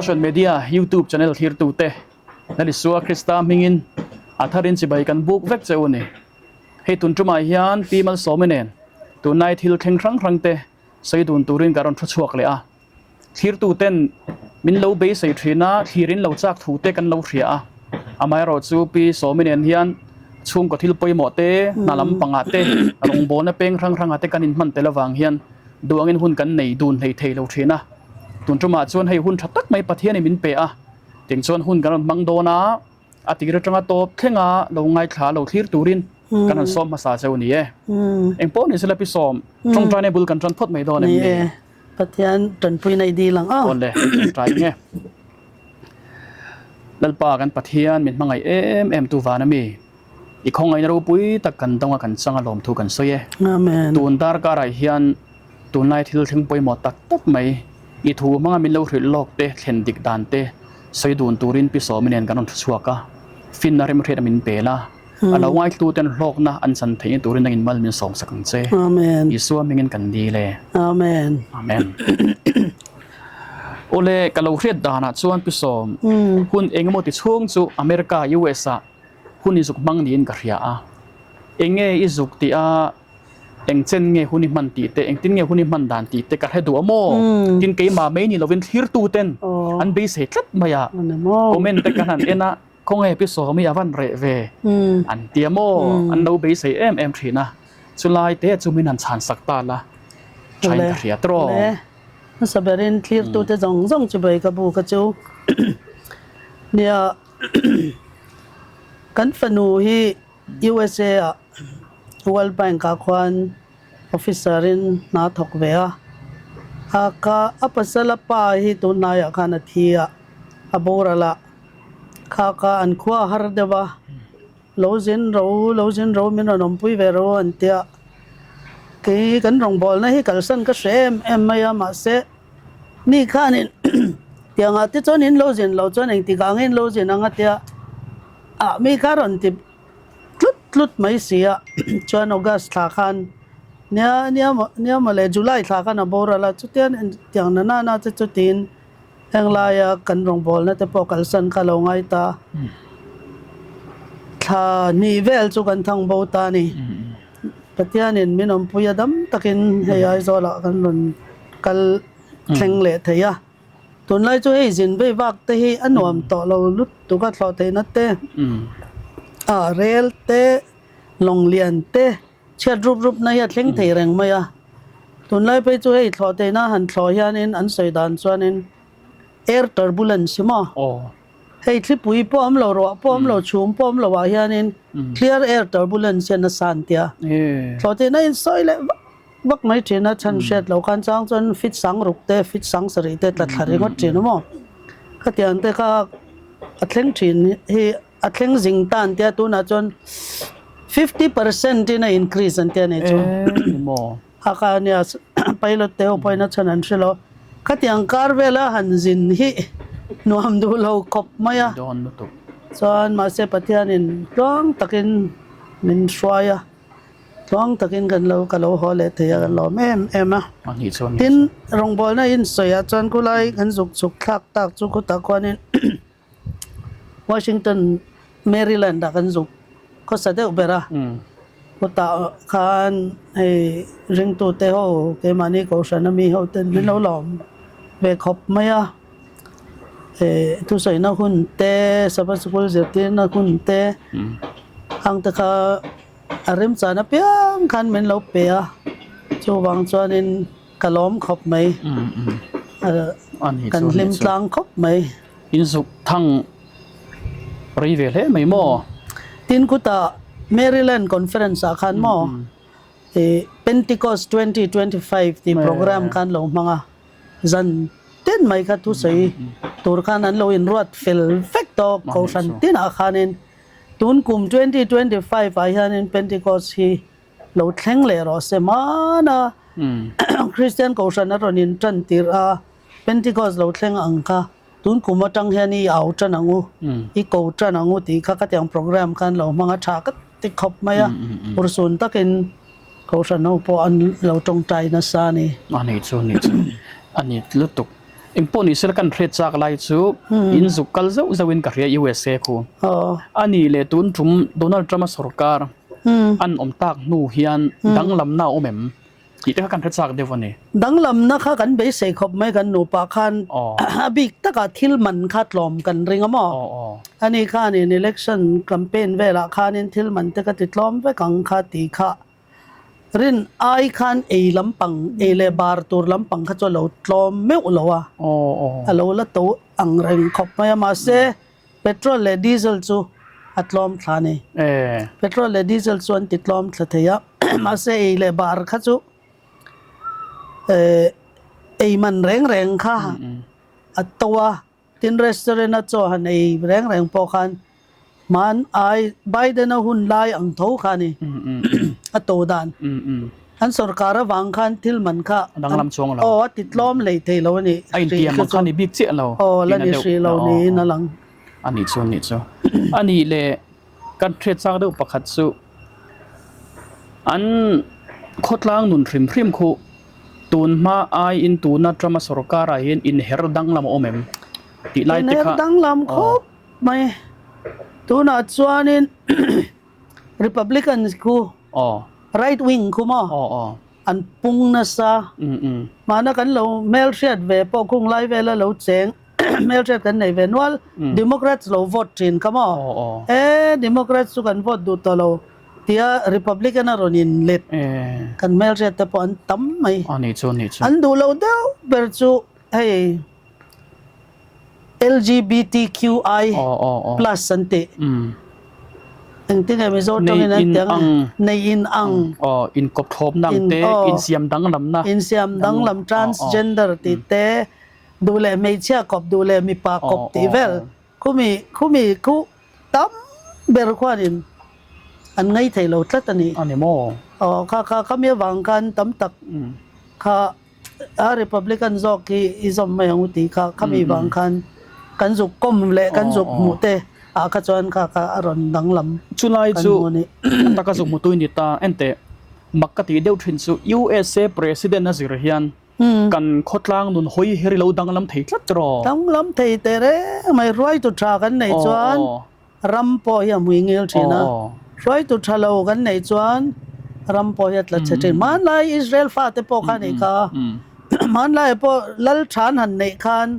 Social Media YouTube channel thlirtute Lal Isua Krista hmingin a tharin chibai kan buk vek che u ni. Hei tun tumah hian Pi Malsawmi nen tunlai thil thleng hrang hrang te sawi dun turin ka rawn thu chhuak leh a. Thlirtuten min lo beisei thin a, thlir in lo chak thu te kan lo hria a. Amaherawhchu Pi Sawmi nen hian chhungkaw thil pawimawh te, hna lampangah te, rawngbawlna peng hrang hrangah te kan inhman tel avang hian duangin hun kan nei dun hlei thei lo thin a. Tun tumah chuan hei hun tha tak mai Pathianin min pe a, tiang chuan hun kan rawn hmang dawn a, a tir atanga tawp thlenga lo ngaithla lo thlir turin kan han sawm hmasa cheu ni e. Eng pawh ni sela Pi Sawm, tawngtaina bul kan tan phawt mai dawn em ni? Ni e, Pathian tanpui na i dil ang aw. Awn le, tawngtai nge. Lalpa kan Pathian min hmangaih em em tu van ami, i khawngaihna ropui tak kan dawng a kan chang a lawmthu kan sawi e. Amen. Tun darkarah hian Tunlai thil thleng pawimawh tak tak mai, i thu hmanga min lo hrilh lawk te, thlen dik dan te sawi dun turin Pi Sawmi nen kan rawn thu chhuak a, finna remhriat a min pel a, a lo ngaithlu ten hlawkna an chan theihna turin nangin mal min sawm sak ang che. Amen. Isua hmingin kan dil e. Amen. Amen. Awle, ka lo hriat danah chuan Pi Sawm, hun engemaw ti chhung chu America, US ah hun i zuk hmang niin ka hria a. Enge i zuk tih a Eng chen nge hun i hman tih te, engtin nge hun i hman dan tih te ka hre duh a maw? Tin keimah mai ni lovin thlirtu ten an beisei tlat mai a, comment te kan han en a, khawnge Pi Sawmi a van reh ve an ti a maw? An lo beisei em em thin a, chulai te chu min han chhan sak ta la, thain ka hria tawh. Hmasa berin thlirtu te zawng zawng chu bai ka bu ka chu nia kan fanu hi. USA ah World Bank ah khuan officer in hna thawk ve a, a ka a pasal a pa hi tunhnaiah khan a thi a, a boral a, kha kha an khua a har deuh a, lo zin ro lo zin ro min rawn awmpui ve ro an tia, kei kan rawngbawlna hi kalsan ka hre em em mai a mahse mi khanin tiangah te chuan in lo zin loh chuan engtikah nge in lo zin ang a tia. Ah mi kha rawn ti tlut tlut mai si a, chuan August thla khan nia nia maw nia maw le July thla khan a boral a, chutian tiang na na na te chu tiin heng laia kan rawngbawlna te pawh kalsan kha lo ngai ta, thla hnih vel chu kan thang bo ta a ni. Pathianin min awmpui a dam takin hei Aizawlah kan rawn kal thleng leh thei a. Tunlai chu hei zin vei vak te hi a nuam tawh lo lutuk a thlawh theihna te, ah rel te, lawng lian te chhiat rup rup na hi a thleng thei reng mai a. Tunlai phei chu hei thlawh theihna han thlawh hianin an sawi dan chuanin air turbulence hi maw? Hei thlipui pawh awm lo, ruah pawh awm lo, chhum pawh awm lo ah hianin clear air turbulence hian a san tia. Thlawh theihna in sawi leh vak vak mai thin a, chhan hriat loh khan chang chuan fit sang ruk te, fit sang sarih te tla thla ringawt thin a maw. Khatiang te kha a thleng thin hi a thleng zing ta an tia tunah chuan 50% in a increase an tia nei chu. A kha ania pilot te ho pawhin a chhan an hre lo. Khatiang kar vela han zin hi nuam duh lo khawp mai a. Chuan mahse Pathianin tluang takin min hruai a, tluang takin kan lo ka lo haw leh thei a, kan lawm em em a. Tin, rawngbawlna insawiah chuan khulai kan zuk chhuk thlak tak chu khutah khuanin Washington, Maryland ah kan zuk khawsa deuh ber a, khutah khan hei ringtute ho keimahni kohhran ami ho ten min lo lawm ve khawp mai a, eh thusawina hun te Sabbath sikul zirtirna hun te ang te kha a remchan apiang khan min lo pe a, chuvang chuanin Ka lawm khawp mai. Kan hlim tlang khawp mai. In zuk thang rei ve hle mai maw? Tin khutah Maryland Conference ah khan maw Pentecost 2025 tih program khan lo hmang a, zan tin mai kha thusawi tur khan an lo inruat fel vek tawh Kohhran tinah khanin tun kum 2025 ah hianin Pentecost hi Lo thleng leh rawh se hmana Kristian Kohhran a rawn in tan tirh a, Pentecost lo thleng ang kha tun kum atang hian i au tan ang u, i ko tan ang u tih kha khatiang program khan lo hmang a tha ka ti khawp mai a, urhsun takin Kohhran ho pawh an lo tawngtai nasa a ni. A ni chu, a ni chu, a ni lutuk. Engpawh ni sela kan hriat chak lai chu in zuk kal zauh zauh in ka hria USA khu. A nih leh tun tum Donald Trump a sorkar an awm tak hnu hian danglamna a awm em tih te kha kan hre chak deuh a ni. Danglamna kha kan beisei khawp mai kan nupa khan a bik takah thil man kha tlawm kan ring a maw? Ani khanin election campaign velah khanin thil man te ka ti tlawm vek ang kha tih kha Rin ai khan ei lampang, ei leh bar tur lampang kha chu a lo tlawm meuh lo a, a lo la to ang reng khawp mai a, mahse petrol leh diesel chu a tlawm thla a ni. Petrol leh diesel chu an ti tlawm thla thei a, mahse ei leh bar kha chu ei man reng reng kha a to a. Tin, restaurant a chaw han ei reng reng pawh khan hman ai Biden-a hun lai ang tho kha a ni, a to dan. An sorkar avang khan thil man kha aw a ti tlawm hlei thei lo a ni. A intiam ang kha a ni bik chiah lo. Aw la ni hrih lo niin a lang. A nih chu a nih chu. A nih leh kan hriat chak deuh pakhat chu an khawtlang nun hrim hrim khu Tun hma aiin tuna Trump-a sorkar-ah hian inher danglam a awm em? Tih lai te Inher kha. danglam khawp mai. Tunah chuanin Republicans khu right wing khu maw an pung nasa. Mahna kan lo hmelhriat ve pawh khung lai vela lo cheng hmelhriat kan nei ve nual. Democrats lo vote thin kha maw? E Democrats chu kan vote duh tawh lo. Tia Republican a rawn in let kan hmelhriat te pawh an tam mai. An duh lo deuh ber chu hei LGBTQI plus an tih. Engtin nge Mizo tawngin an tih ang? Nei in ang. Inkawp thlawpna ang te, insiam danglamna. Insiam danglam transgender tih te, duh leh hmeichhia kawp duh leh mipa kawp tih vel. Khumi khumi khu tam ber khuanin an ngaih theih lo tlat a ni. A ni maw? Aw kha kha khami avang khan tam tak kha a Republican zawk hi i zawm mai ang u tih kha khami vang khan kan zuk kawm leh kan zuk hmuh te ah kha chuan kha kha a rawn danglam Chulai chu a taka zuk hmutu i ni ta. Enteh mak ka tih deuh thin chu USA President a zir hian Kan khawtlang nun hawi her i lo danglam thei tlat rawh. Danglam thei teh reng mai, hruaitu tha kan neih chuan ram pawh hi a hmui ngil thin a, hruaitu tha lo kan neih chuan ram pawh hi a tla chhe thin. Hmanlai Israel fate pawh kha nih kha, hmanlaiah pawh lal than han neih khan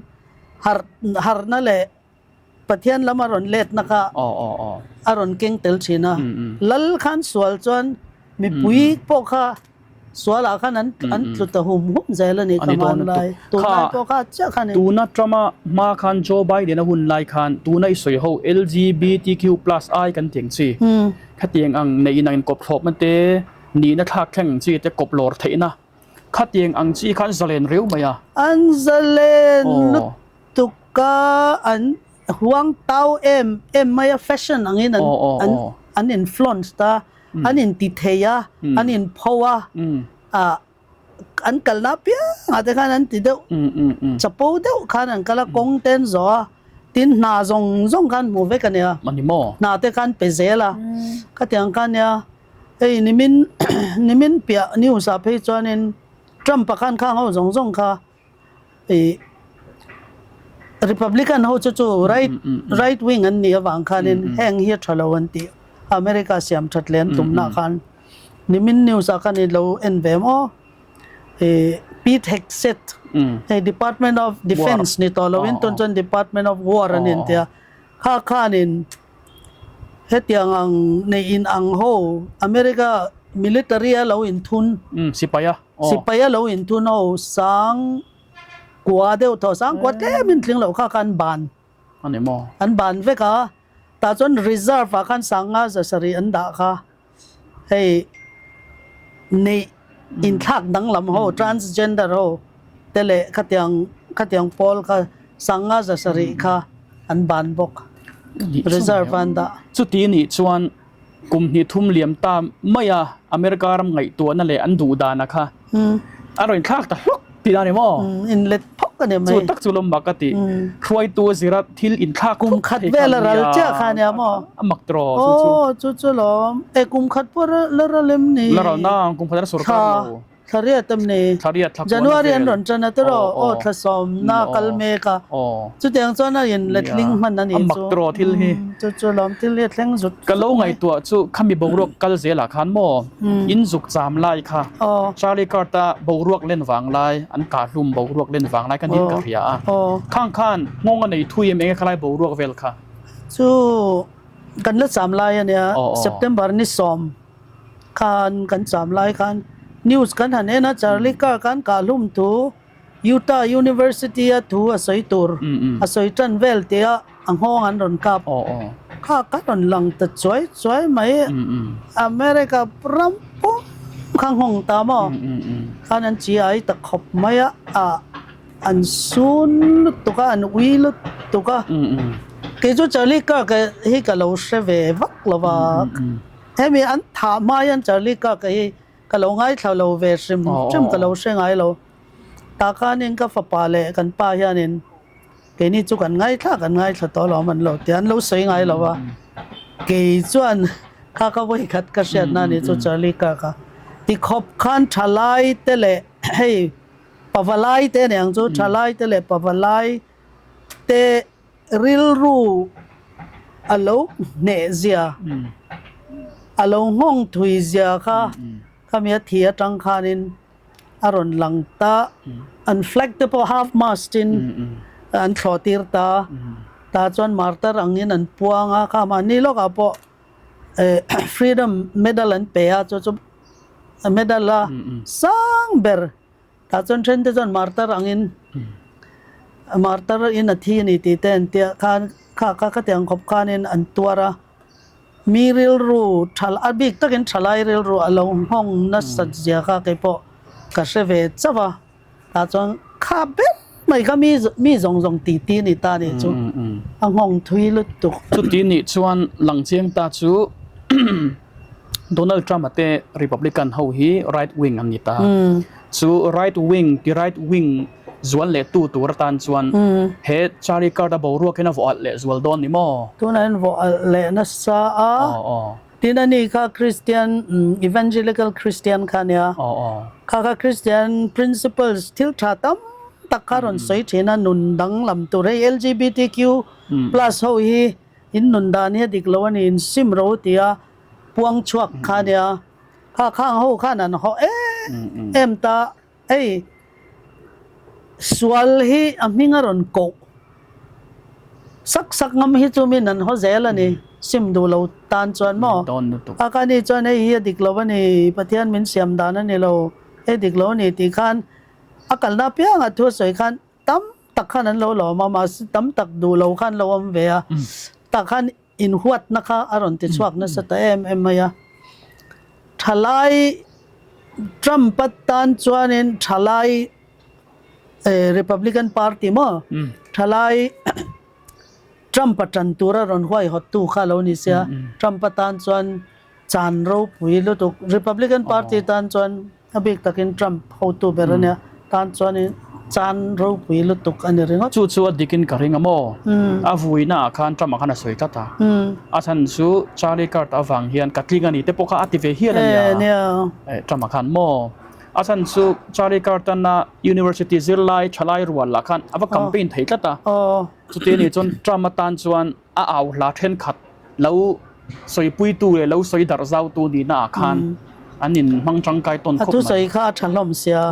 harh harhna leh Pathian lam a rawn letna kha a rawn keng tel thin a. Lal khan sual chuan mipui pawh kha sualah khan an an tlu ta hum hum zel a ni ka hmanlai. Tunlai pawh kha chiah kha a ni. Tuna Trump-a hma khan Joe Biden-a hun lai khan tuna i sawi ho LGBTQ plus ai kan tih ang chi khatiang ang neih inang inkawp thlawpna te nihna thlak thleng ang chi te kawp lawr theihna khatiang ang chi khan zalen riau mai a. An zalen lutuk. Ka an huang tau em em mai a, fashion angin an an an influence ta, an inti thei a, an inpho a, ah an kalna apiangah te khan an ti deuh chapo deuh khan an kal a, kawng te an zawh a, tin hna zawng zawng khan hmu vek a nia, hna te khan pe zel a, khatiang kha nia, hei nimin nimin piah news ah phei chuanin Trump-a khan khang ho zawng zawng kha I Republican ho chu chu right right wing an nih avang khanin heng hi a tha lo an tih America siam that leh an tumna khan nimin news ah khan i lo en ve maw i Pete Hegseth hei Department of Defence ni tawh loin tun chuan Department of War an intia kha khanin hetiang ang nei in ang ho America military a lo inthun sipai a. Sipai a lo inthun ho sang kua deuh tawh sang kua tlem in tling loh kha kha an ban. A ni maw? An ban vek a, tah chuan reserve ah khan sang nga za sarih an dah kha hei neih inthlak danglam ho transgender ho te leh khatiang khatiang pawl kha sang nga za sarih kha an ban bawk reserve ah an dah. Chuti nih chuan Kum hnih thum liam ta mai a America ram ngaihtuahna leh an duh dana kha a rawn thlak ta hlawk tih a ni maw? Inlet phawk a ni mai. Chu tak chu lawm mak a ti. Hruaitu a zira thil inthlak Kum khat vel a ral chiah kha a nia maw? A mak tawh chu chu. Aw chu chu lawm. E kum khat pawh la ral em ni? La ral nang, kum khat a la sawrkar lo. Thla riat em ni? Thla riat thla kual January an rawn tan a tiraw? Aw thla sawmna kal mek a. Chutiang chuan a in letling hman a nih chu. A mak tiraw thil hi. Chu chu lawm thil hi a thleng zut Ka lo ngaihtuah chu khami boruak kal zelah khan maw in zuk cham lai kha Charlie Kirk a boruak len vang lai an kah hlum boruak len vang lai kha niin ka hria a. Khang khan nghawng a nei thui em eng e khalai boruak vel kha? Chu kan la cham lai a nia September ni sawm. Khan kan cham lai khan news kan han en a, Charlie Kirk an kah hlum thu Utah University a thu a sawi tur a sawi tan vel tih a a nghawng an rawn kap kha ka rawn lang ta chuai chuai mai. America ram pum kha nghawng ta maw? Khan an chi ai ta khawp mai a, ah an sun lutuk a, an ui lutuk a. Kei chu Charlie Kirk hi ka lo hre ve vak lo va. Hemi an thah hma hian Charlie Kirk hi ka lo ngaithla lo ve hrim hrim ka lo hre ngai lo. Tah khanin ka fapa leh kan pa hianin keini chu kan ngaithla kan ngaithla tawh lo an lo ti a, an lo sawi ngai lo a. Kei chuan kha ka vawi khat ka hriatna a nih chu Charlie Kirk a tikhawp khan thalai te leh hei pavalai te aniang chu thalai te leh pavalai te Rilru a lo hneh zia, a lo nghawng thui zia kha khami a thi atang khanin a rawn lang ta. An flag te pawh half mast in an thlawh tir ta. Tah chuan martyr angin an puang a, kha mahni lawkah pawh freedom medal an pe a, chu chu medal a sang ber. Tah chuan then te chuan martar angin martar in a thi a ni tih te an tia khan kha kha khatiang khawp khanin an tuar a, mi rilru tha a bik takin thalai rilru a lo nghawng nasat zia kha kei pawh ka hre ve chauh a, tah chuan kha ber mai kha mi mi zawng zawng tih tih a ni ta nih chu a nghawng thui lutuk. Chuti nih chuan langchiang ta chu. Donald Trump a te Republican ho hi right wing an ni ta. Chu right wing ti right wing zual leh tu tur atan chuan he Charlie Kirk a boruak hian a vawh alh leh zual dawn ni maw? Tunah hian vawh alh leh nasa a. Tin a ni kha Christian Evangelical Christian kha a nia. Kha kha Christian principles thil tha tam tak kha rawn sawi thin a nun danglam tur hei LGBTQ plus ho hi In nun dan hi a dik lo a ni, in sim ro tia puang chhuak kha nia, kha khang ho khan an haw em em ta, hei sual hi a hming a rawn koh sak sak ngam hi chu min an haw zel a ni, sim duh lo tan chuan maw, a kha ni chuan hei hi a dik lo a ni, Pathian min siam dan a ni lo, hei dik lo a ni tih khan a kalna apiangah thu a sawi khan Tam tak khan an lo lawm a, mahse tam tak duh lo khan lo awm ve a, tah khan inhuatna kha a rawn ti chhuak nasa ta em em mai a. Thalai Trump a tan chuanin thalai Republican Party maw thalai Trump a tan tura rawn huaihawttu kha a lo ni sia, Trump a tan chuan chan ropui lutuk Republican Party tan chuan A bik takin Trump hotu ber a nia, tan chuanin chan ropui lutuk a ni ringawt. Chu chu a dikin ka ring a maw? A vuina ah khan Trump ah khan a sawi tlat a. A chhan chu Charlie Kirk avang hian ka tling a ni te pawh kha a ti ve hial a nia. Trump ah khan maw? A chhan chu Charlie Kirk tana University zirlai thalai rual lah khan a va campaign thei tlat a. Chuti a nih chuan Trump atan chuan a au hla thenkhat lo sawipuitu leh lo sawi darh zautu nihna ah khan an in hmang tangkai tawn khawp mai. A thusawi kha a tha hlawm sia,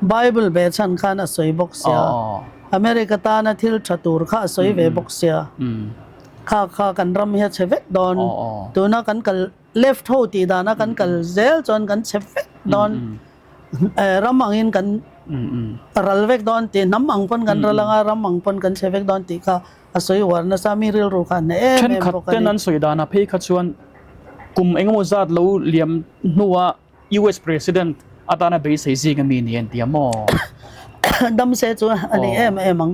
Bible ve chhan khan a sawi bawk sia, America tana thil tha tur kha a sawi ve bawk sia, kha kha kan ram hi a chhe vek dawn, tuna kan kal left ho tih dana kan kal zel chuan kan chhe vek dawn, ram angin kan ral vek dawn tih, hnam ang pawn kan ral anga ram ang pawn kan chhe vek dawn tih kha A sawi uar nasa mi rilru kha hneh em em bawk a ni. Thenkhat ten an sawi danah phei kha chuan kum engemaw zat lo liam hnua US President atana beisei zing a mi ni an ti a maw? Dam se chu a ni em em ang.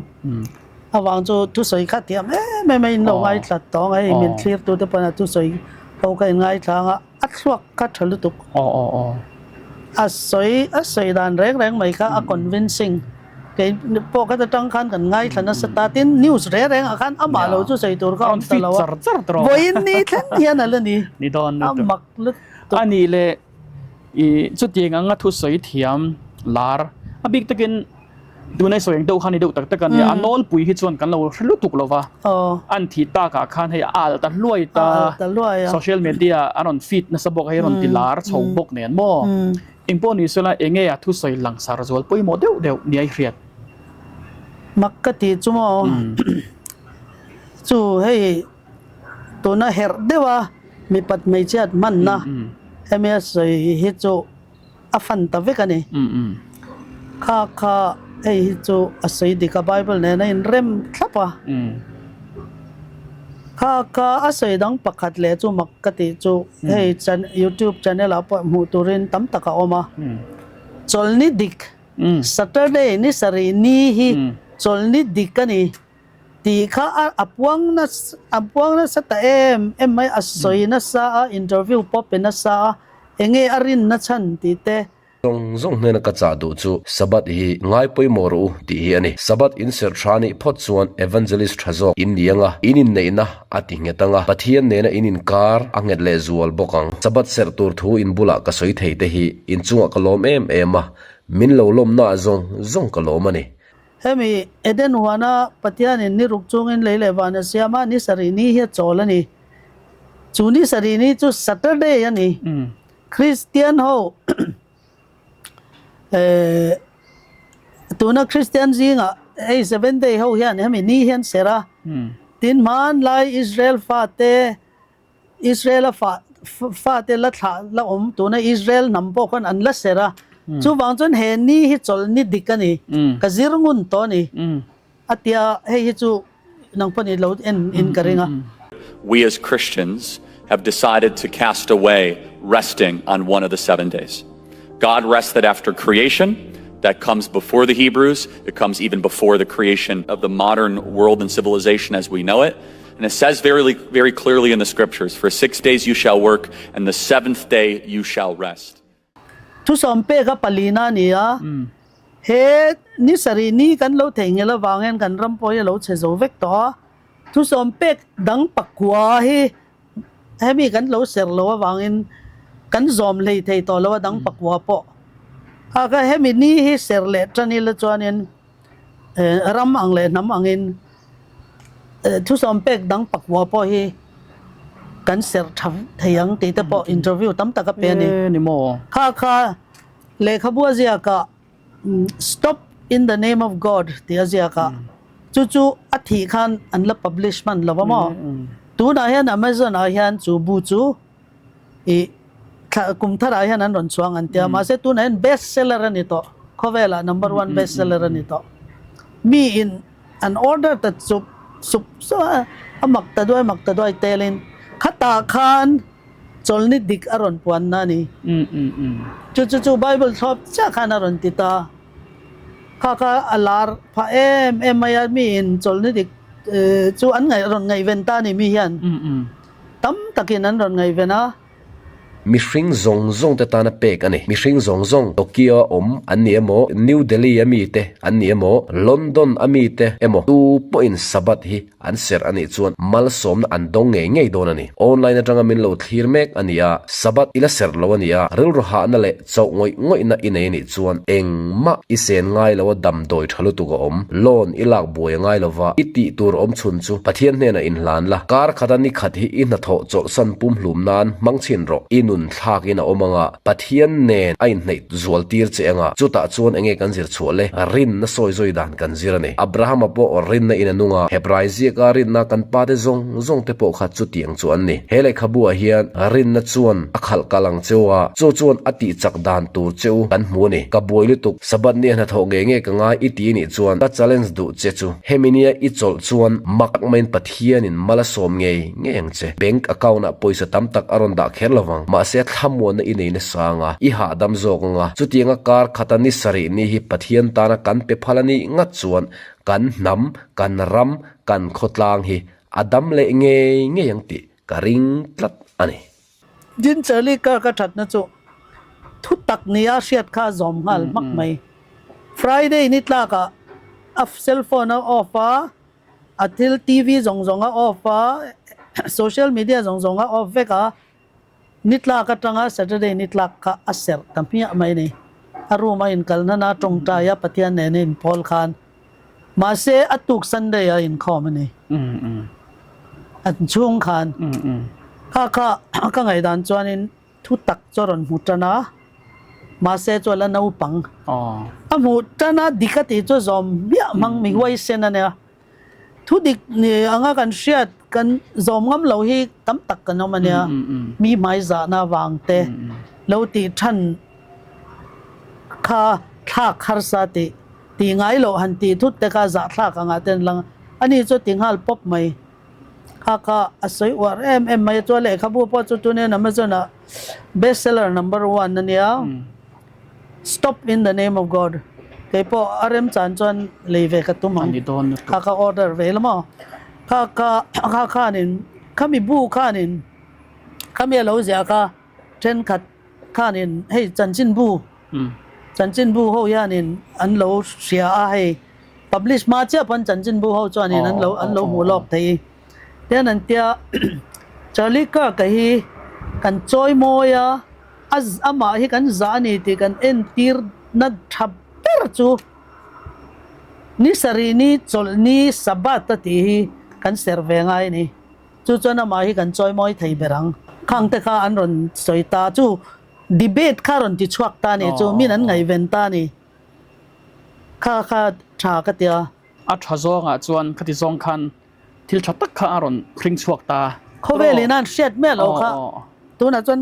Avang chu thusawi kha thiam em em a in lo ngaithla tawng a, hei min thlir tu te pawn a thusawi ho kha in ngaithla ang a, a thluak kha tha lutuk. A sawi a sawi dan reng reng mai kha a convincing. Kei pawh kha atang khan kan ngaithla nasa ta tin news reng reng ah khan amah lo chu sawi tur kha awm ta lo a, vawiin ni thleng hian a la ni, a mak lutuk. A nih leh I chutiang anga thusawi thiam lar a bik takin tunai sawi ang deuh kha ni deuh tak tak a nia. A nawlpui hi chuan kan lo hre lutuk lo va. An thih takah khan hei a al ta hluai ta. Social media a rawn feed nasa bawk a hei a rawn ti lar chho bawk nen maw. Engpawh ni sela enge a thusawi langsar zual pawimawh deuh deuh nia i hriat. Mak ka tih chu maw chu hei tuna herh deuh a mipat hmeichhiat hmanna hemi a sawi hi chu a fan ta vek a ni. Kha kha hei hi chu a sawi dik a Bible nen a inrem thlap a. Kha kha a sawi dang pakhat leh chu mak ka tih chu hei YouTube channel ah pawh hmuh turin tam tak a awm a. Chawlhni dik Saturday ni sarih ni hi chawlhni dik a ni tih kha a puang nasa a puang nasa ta em em mai a sawi nasa a interview pawh pe nasa a enge a rinna chhan tih te. Zawng zawng hnena ka chah duh chu Sabbath hi ngai pawimawh rawh u tih hi a ni. Sabbath in serh tha nih phawt chuan Evangelist tha zawk in ni anga in inneihna a ti nghet anga Pathian nena in inkar a nghet leh zual bawk ang. Sabbath serh tur thu in bulah ka sawi thei te hi in chungah ka lawm em em a, min lo lawmnaah zawng zawng ka lawm a ni. Hemi Eden huana Pathianin ni ruk chungin lei leh van a siam a, ni sarih ni hi a chawl a ni. Chu ni sarih ni chu Saturday a ni. Kristian ho eh tuna Kristian zingah hei Seventh Day ho hian hemi ni hian serh a, tin hmanlai Israel fate Israel-a fa fate la thlah la awm tuna Israel hnam pawh khan an la serh a, chuvang chuan he ni hi chawlh ni dik a ni, ka zir ngun tawh a ni a tia hei hi chu nang pawh ni lo en in ka ring a. We as Christians have decided to cast away resting on one of the seven days. God rested after creation. That comes before the Hebrews. It comes even before the creation of the modern world and civilization as we know it. And it says very, very clearly in the scriptures, for six days you shall work, and the seventh day you shall rest. Thusawm pek a palina a ni a, he ni sarih ni kan lo theihnghilh avang hian kan ram pawh hi a lo chhe zo vek tawh a. Thusawm pek dang pakua hi hemi kan lo ser lo avangin kan zawm hlei thei tawh lo a dang pakua pawh. A kha hemi ni hi ser leh tan ila chuanin ram ang leh hnam angin thusawm pek dang pakua pawh hi kan serh tha thei ang tih te pawh interview tam tak a pe a ni. Kha kha lehkhabu a ziak ah Stop in the name of God tih a ziak a, chu chu a thih khan an la publish hman lo a maw? Tunah hian Amazon ah hian chu bu chu ih thla kum tharah hian an rawn chhuang an tia, mahse tunah hian best seller a ni tawh, khawvelah number one best seller a ni tawh. Mi in an order ta chup sup sup a, a mak ta duai mak ta duai telin khatah khan Chawlhni dik a rawn puanna a ni. Chu chu chu Bible thlawp chiah khan a rawn ti ta. Kha kha a lar phah em em mai a, miin chawlhni dik chu an ngaih rawn ngaihven ta a ni mi hian. Tam takin an rawn ngaihven a. Mihring zawng zawng te tana pek a ni. Mihring zawng zawng Tokyo a awm an ni emaw, New Delhi a mi te an ni emaw, London a mi te emaw, tu pawhin Sabbath hi An serh a nih chuan malsawmna an dawng ngei ngei dawn a ni. Online atanga min lo thlir mek a ni a, Sabbath i la serh lo a ni a, rilru hahna leh chauh ngawih ngawihna i nei a nih chuan engmah i sen ngai lo a damdawi tha lutuk a awm, loan i lak buai a ngai lo va, i tih tur awm chhun chu Pathian hnenah inhlan la, kar khata ni khat hi i hnathawh chawlhsan pumhlum nan hmang chhin rawh, i nun thlakin a awm ang a, Pathian nen a inhneih zual tir che ang a, chutah chuan enge kan zir chhuah le? Rinna sawi zawi dan kan zir a ni. Abrahama pawh rinna in a nung a, Hebrai ziaka rinna kan pate zawng zawng te pawh kha chutiang chu an ni. He lehkhabu ah hian rinna chuan a khalh kal ang cheu a, chu chuan a tih chak dan tur cheu kan hmu a ni. Ka buai lutuk, Sabbath nia hnathawh ngei ngei ka ngai i ti nih chuan ka challenge duh che chu. Hemi nia i chawlh chuan mak maiin Pathianin mal a sawm ngei ngei ang che. Bank account ah pawisa tam tak a rawn dah kher lo vang. Mahse thlamuanna i nei nasa ang a, i hahdam zawk ang a. Chutianga kar khata ni sarih ni hi Pathian tana kan pe phal a nih ngat chuan kan hnam, kan ram, kan khawtlang hi a dam leh ngei ngei ang tih ka ring tlat a ni. Din Charlie Kirk a thatna chu thu tak nia hriat kha a zawm nghal hmak mai. Friday ni tlakah a cell phone a off a, a thil TV zawng zawng a off a, social media zawng zawng a off vek a. Ni tlak atanga Saturday ni tlak kha a serh ta hmiah mai ni. A room a inkalna na tawngtai a Pathian nena inpawl khan. Mahse a tuk Sunday a inkhawm a ni. An chhung khan. Kha kha ka ngaihdan chuanin thu tak chu a rawn hmu tan a, mahse chu a la naupang. A hmuh tan a dik a tih chu zawm hmiah hmang mi huaisen a nia. Thu dik ni anga kan hriat kan zawm ngam lo hi tam tak kan awm a nia. Mi hmaizahna avang te lo tih than kha thlak harsa tih tih ngai loh han tih thut te kha zahthlak angah te an lang a. Ani chu ti nghal pawp mai. Kha kha a sawi uar em em mai a, chuan lehkhabu pawh chu tunin Amazon ah best seller number one a nia. Stop in the name of God kei pawh a remchan chuan lei ve ka tum ang kha ka order ve la maw kha kha kha khanin khami bu khanin khami a lo ziah kha thenkhat khanin hei chanchinbu chanchinbu ho hianin an lo hria a hei publish hma chiah pawn chanchinbu ho chuanin an lo an lo hmuh lawk thei tian an tia Charlie Kirk-a hi kan chawi mawi a. A amah hi kan zah a ni tih kan entir na tha ber chu ni sarih ni chawlh ni Sabbath a tih hi kan serh ve ngai a ni. Chu chuan amah hi kan chawimawi thei ber ang. Khang te kha an rawn sawi ta chu debate kha rawn ti chhuak ta a ni chu min an ngaihven ta a ni. Kha kha tha ka tia. A tha zawngah chuan khati zawng khan thil tha tak kha a rawn hring chhuak ta. Khawvel in an hriat miah lo kha tunah chuan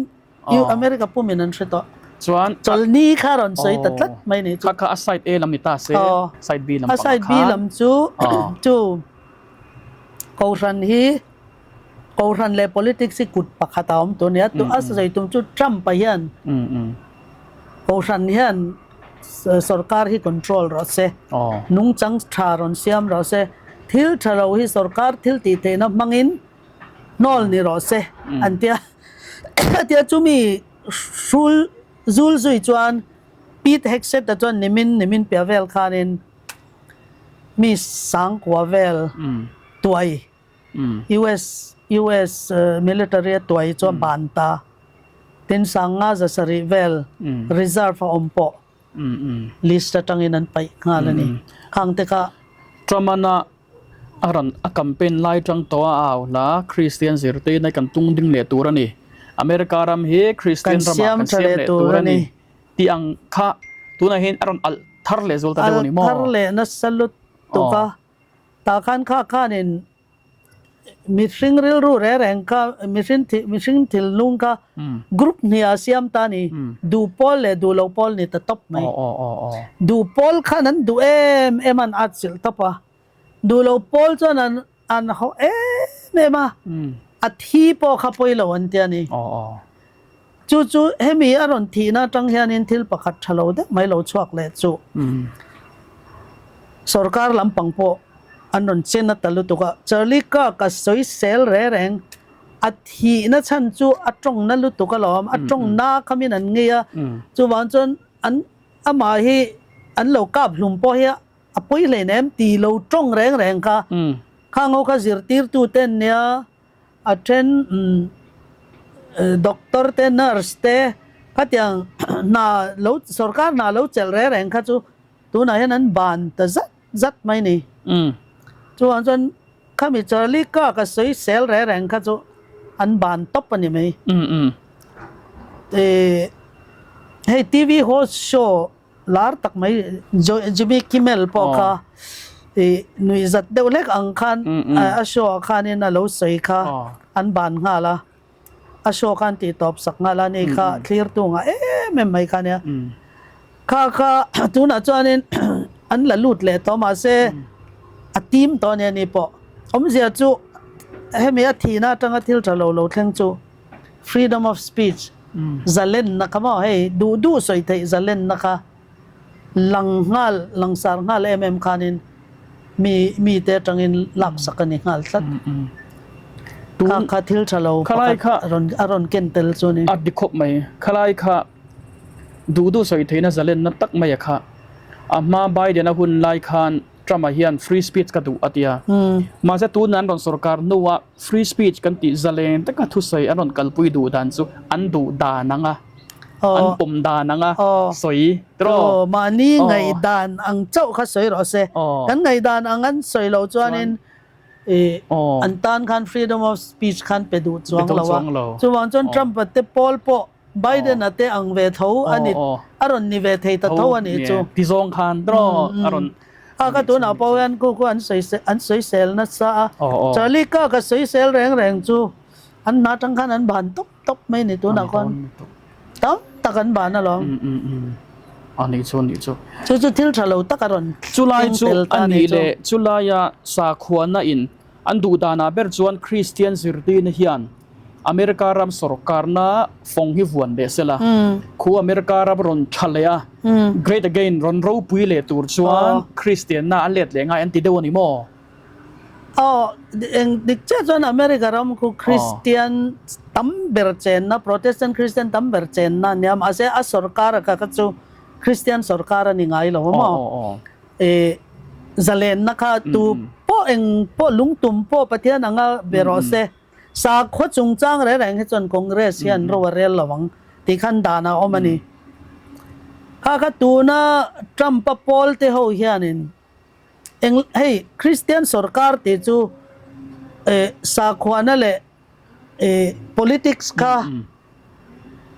U America pumin an hre tawh. Chuan chawlhni kha rawn sawi ta tlat mai ni chu. Kha kha a side A lam ni ta se side B lam A side B lam chu chu Kohhran hi Kohhran leh politics hi kut pakhat a awm tur nia tu a sawi tum chu Trump a hian Kohhran hian sorkar hi control rawh se nungchang tha rawn siam rawh se thil tha lo hi sorkar thil tih theihna hmangin hnawl ni rawh se an tia tia chumi hrul zul zui chuan Pete Hegseth-a chuan nimin nimin piah vel khanin mi sangkua vel tuai US US military a tuai chu a ban ta tin sanga za sarih vel reserve a awm pawh list atangin an paih nghal a ni khang te kha Trump-a A rawn a campaign lai tang tawh a au hla Kristian zirtirna hi kan tung ding leh tur a ni. America ram hi Kristian ramah kan siam leh tur a ni tih ang kha tunah hian a rawn alh thar leh zual ta deuh a ni maw? Alh thar leh nasa lutuk a, tah khan kha khanin mihring rilru reng reng kha mihring mihring thilnung kha group hnih ah siam ta a ni. Duh pawl leh duh lo pawl ni ta tawp mai. Duh pawl khan an duh em em a an atchilh tawp a. Duh lo pawl chuan an an hauh em em a, a thi pawh kha pawi lo an ti a ni. Chu chu hemi a rawn thihna atang hianin thil pakhat tha lo deuh mai lo chhuak leh chu sorkar lampang pawh an rawn chen a ta lutuk a. Charlie Kirk a sawi sel re reng, a thihna chhan chu a tawngna lutuk alawm, a tawngna khamin an ngei a, chuvang chuan an amah hi an lo kap hlum pawh hi a A pawi hlein em ti lo tawng reng reng kha khang ho kha zirtirtu te an nia, a then doctor te nurse te khatiang hna lo sorkar hna lo chelh reng reng kha chu tunah hian an ban ta zat zat mai ni. Chuvang chuan khami Charlie Kirk a sawi sel reng reng kha chu an ban tawp a ni mai. Hei TV host show Lar tak mai Jimmy Kimmel pawh kha i nuih zat deuh hlek ang khan a show ah khanin a lo sawi kha an ban nghal a, a show khan tih tawp sak nghal a ni kha thlir tu ngah em em mai kha nia. Kha kha tunah chuanin an la lut leh tawh mahse a team tawh a nia ni pawh. Awmzia chu hemi a thihna atanga thil tha lo lo thleng chu Freedom of speech, zalenna kha maw hei duh duh sawi theih zalenna kha lang nghal langsar nghal em em khanin mi mite atangin laksak a ni nghal tlat. Kha kha thil tha lo pakhat a rawn a rawn ken tel chu a ni. A ti khawp mai. Khalai kha duh duh sawi theihna zalenna tak mai a kha. A hma Biden a hun lai khan. Trump-a hian free speech ka duh a ti a. Mahse tuna an rawn sorkar hnuah free speech kan tih zalen taka thusawi an rawn kalpui duh dan chu an duh dan anga, an pawm dan anga sawi tiraw? Aw, mahni ngaihdan ang chauh kha sawi rawh se. Kan ngaihdan ang an sawi loh chuanin an tan khan freedom of speech khan pe duh chuang lo a. Chuvang chuan Trump-a te pawl pawh Biden-a te ang ve tho a ni, a rawn ni ve thei ta tho a nih chu. Ti zawng khan tiraw a rawn. A ka tunah pawh hian khu khu an sawi an sawisel nasa a. Charlie Kirk a sawisel reng reng chu an hna tang khan an ban tawp tawp mai ni tunah khawn tam tak an ban alawm. A nih chu a nih chu. Chu chu thil tha lo tak a rawn Chulai chu a nih leh chulaia sakhuana in an duh danah ber chuan Kristian zirtirna hian America ram sorkarna fawng hi vuan leh sela, khu America ram rawn tha leh a, Great Again rawn ropui leh tur chuan Kristianna an let leh ngai an ti deuh a ni maw? Aw, eng dik chiah chuan America ram khu Kristian tam ber chenna, Protestant Kristian tam ber chenna a nia, mahse a sorkar a kha kha chu Kristian sorkar a ni ngai lo a maw? E zalenna kha tu pawh eng pawh lungtum pawh Pathian anga be rawh se. Sakhua chungchang reng reng hi chuan Congress hian ro a rel lo ang tih khan dan a awm a ni. Kha kha tuna Trump-a pawl te ho hianin eng hei Christian sorkar tih chu eh sakhuana leh eh politics kha